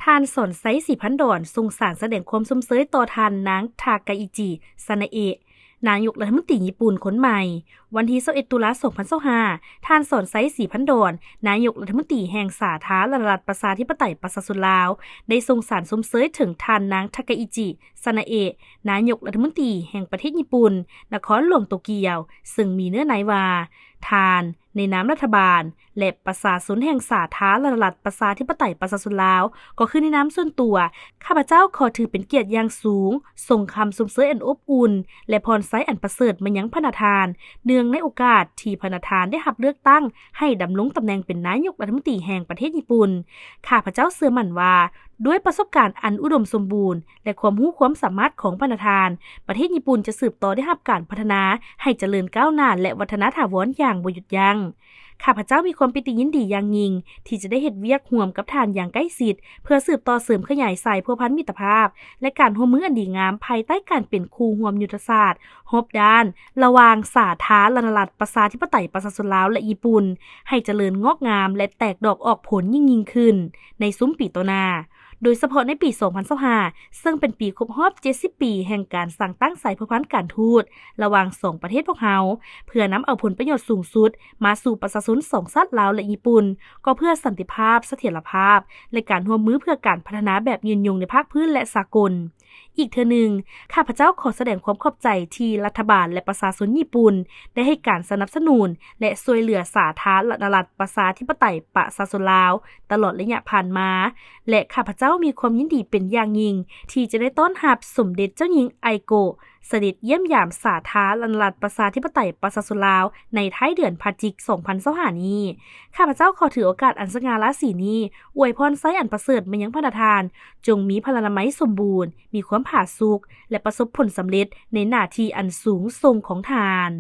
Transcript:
ທ່ານ ສອນໄຊ ສີພັນດອນ ສົ່ງສານສະແດງຄວາມຊົມເຊີຍຕໍ່ທ່ານນາງ ທາກາອິຈິ ຊານາເອະ ນາຍົກລັດຖະມົນຕີຍີ່ປຸ່ນຄົນໃໝ່. ວັນທີຊາວເອັດ ຕຸລາ ສອງພັນຊາວຫ້າ ທ່ານ ສອນໄຊ ສີພັນດອນ ນາຍົກລັດຖະມົນຕີແຫ່ງສາທາລະນະລັດ ປະຊາທິປະໄຕ ປະຊາຊົນລາວ ໄດ້ສົ່ງສານຊົມເຊີຍເຖິງທ່ານນາງ ທາກາອິຈິ ຊານາເອະ ນາຍົກລັດຖະມົນຕີແຫ່ງປະເທດຍີ່ປຸ່ນ ນະຄອນຫຼວງໂຕກຽວ, ເຊິ່ງມີເນື້ອໃນວ່າ ທ່ານ ໃນນາມລັດຖະບານ ແລະ ປະຊາຊົນແຫ່ງສາທາລະນະລັດ ປະຊາທິປະໄຕ ປະຊາຊົນລາວ ກໍຄືໃນນາມສ່ວນຕົວ, ຂ້າພະເຈົ້າຂໍຖືເປັນກຽດຢ່າງສູງ ສົ່ງຄຳຊົມເຊີຍອັນອົບອຸ່ນ ແລະ ພອນໄຊອັນປະເສີດມາຍັງພະນະທ່ານ ເນື່ອງໃນໂອກາດທີ່ພະນະທ່ານໄດ້ຮັບເລືອກຕັ້ງໃຫ້ດຳລົງຕຳແໜ່ງເປັນນາຍົກລັດຖະມົນຕີແຫ່ງປະເທດຍີ່ປຸ່ນ. ຂ້າພະເຈົ້າເຊື່ອໝັ້ນວ່າ ດ້ວຍປະສົບການອັນອຸດົມສົມບູນ ແລະ ຄວາມຮູ້ຄວາມສາມາດຂອງພະນະທ່ານ, ປະເທດຍີ່ປຸ່ນຈະສືບຕໍ່ໄດ້ຮັບການພັດທະນາໃຫ້ຈະເລີນກ້າວໜ້າ ແລະ ວັດທະນາຖາວອນຢ່າງບໍ່ຢຸດຢັ້ງ. ຂ້າພະເຈົ້າມີຄວາມປີຕິຍິນດີຢ່າງຍິ່ງທີ່ຈະໄດ້ເຮັດວຽກຮ່ວມກັບທ່ານຢ່າງໃກ້ຊິດ ເພື່ອສືບຕໍ່ເສີມຂະຫຍາຍສາຍພົວພັນມິດຕະພາບ ແລະ ການຮ່ວມມືອັນດີງາມພາຍໃຕ້ການເປັນຄູ່ຮ່ວມຍຸດທະສາດຮອບດ້ານ ລະຫວ່າງສາທາລະນະລັດ ປະຊາທິປະໄຕ ປະຊາຊົນລາວ ແລະ ຍີ່ປຸ່ນ ໃຫ້ຈະເລີນງອກງາມ ແລະ ແຕກດອກອອກຜົນຍິ່ງໆຂຶ້ນໃນຊຸມປີຕໍ່ໜ້າ. ໂດຍສະເພາະໃນປີສອງພັນຊາວຫ້າ ເຊິ່ງເປັນປີຄົບຮອບເຈັດສິບປີແຫ່ງການສ້າງຕັ້ງສາຍພົວພັນການທູດລະຫວ່າງສອງປະເທດພວກເຮົາ ເພື່ອນຳເອົາຜົນປະໂຫຍດສູງສຸດມາສູ່ປະຊາຊົນສອງຊາດລາວ ແລະ ຍີ່ປຸ່ນ, ກໍເພື່ອສັນຕິພາບ, ສະຖຽນລະພາບ ແລະ ການຮ່ວມມືເພື່ອການພັດທະນາແບບຍືນຍົງໃນພາກພື້ນ ແລະ ສາກົນ. ອີກເທື່ອໜຶ່ງ, ຂ້າພະເຈົ້າຂໍສະແດງຄວາມຂອບໃຈທີ່ລັດຖະບານ ແລະ ປະຊາຊົນຍີ່ປຸ່ນ ໄດ້ໃຫ້ການສະໜັບສະໜູນ ແລະ ຊ່ວຍເຫຼືອສາທາລະນະລັດ ປະຊາທິປະໄຕ ປະຊາຊົນລາວ ຕະຫຼອດໄລຍະຜ່ານມາ ແລະ ຂ້າພະເຈົ້າມີຄວາມຍິນດີເປັນຢ່າງຍິ່ງທີ່ຈະໄດ້ຕ້ອນຮັບສົມເດັດເຈົ້າຍິງ ໄອໂກະ ສະເດັດຢ້ຽມຢາມສາທາລະນະລັດ ປະຊາທິປະໄຕ ປະຊາຊົນລາວ ໃນທ້າຍເດືອນພະຈິກ ສອງພັນຊາວຫ້ານີ້. ຂ້າພະເຈົ້າຂໍຖືໂອກາດອັນສະຫງ່າລາສີນີ້ ອວຍພອນໄຊອັນປະເສີດມາຍັງພະນະທ່ານ, ຈົ່ງມີພະລານາໄມສົມບູນ, ມີຄວາມຜາສຸກ ແລະ ປະສົບຜົນສຳເລັດໃນໜ້າທີ່ອັນສູງສົ່ງຂອງທ່ານ.